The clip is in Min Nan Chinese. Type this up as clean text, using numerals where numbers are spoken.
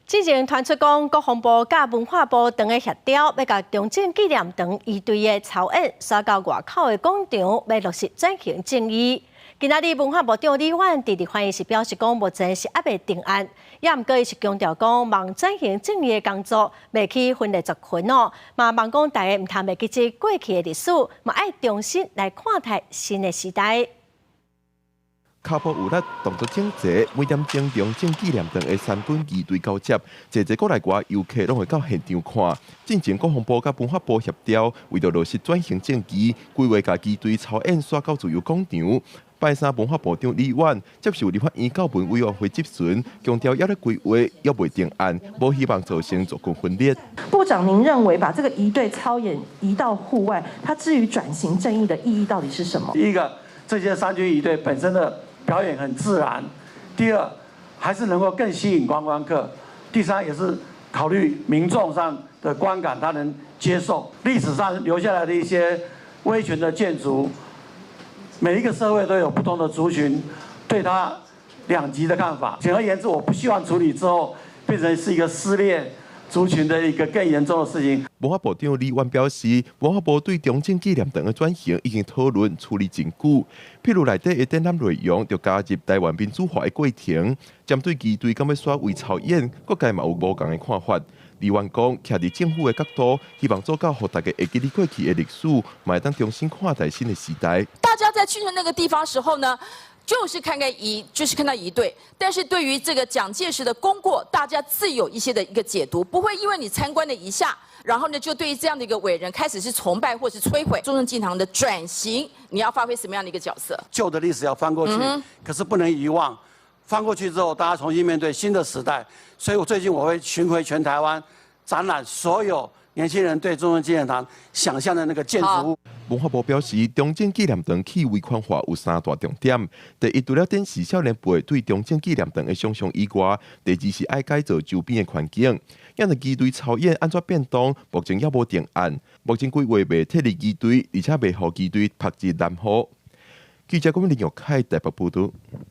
之前傳出講，國防部佮文化部當咧協調，欲共中正紀念堂儀隊的操演徙到外口的廣場，欲落實轉型正義。今仔日文化部長李婉佇立法院時表示講，目前是猶未定案，也毋過伊是強調講，望轉型正義的工作袂去分裂族群哦，嘛望講大家毋通袂記這過去的歷史，嘛愛重新來看待新的時代。跤步有力，動作整齊，每點鐘中正紀念堂的三軍儀隊交接，濟濟國內外遊客攏會到現場看。進前國防部佮文化部協調，為著落實轉型正義，規劃共儀隊操演徙到自由廣場。拜三文化部長李婉接受立法院教文委員會質詢，強調猶咧規劃，猶未定案，無希望造成族群分裂。部長，您認為把這個儀隊操演移到戶外，它之於轉型正義的意義到底是什麼？第一個，這些三軍儀隊本身的表演很自然。第二，還是能夠更吸引觀光客。第三，也是考慮民眾上的觀感，他能接受歷史上留下來的一些威權的建築。每一個社會都有不同的族群對他兩極的看法。簡而言之，我不希望處理之後變成是一個撕裂族群的一個更嚴重的事情。文化部長李婉表示，文化部對中正紀念堂的轉型已經討論處理真久，譬如內底的展覽內容，就加入台灣民主化的過程。針對儀隊敢欲徙位操演，各界嘛有無仝的看法。李婉講，徛佇政府的角度，希望做到予大家會記得過去的歷史，嘛會當重新看待新的時代。大家在去那個地方時候呢，就是看看儀，就是看到儀隊。但是對於這個蔣介石的功過，大家自有一些的一個解讀，不會因為你參觀了一下，然後呢就對於這樣的一個偉人開始是崇拜或是摧毀。中正紀念堂的轉型，你要發揮什麼樣的一個角色？舊的歷史要翻過去，可是不能遺忘。翻過去之後，大家重新面對新的時代。所以我最近我會巡迴全台灣，展覽所有年輕人對中正紀念堂想象的那個建築物。文化部表示，中正紀念堂去威權化有三大重點：第一，除了展示少年輩對中正紀念堂的想象以外；第二是愛改造周邊的環境。這儀隊操演按怎變動，目前猶無定案。目前規劃袂撤離儀隊，而且袂予儀隊曝佇南雨。記者郭林玉凱台北報道。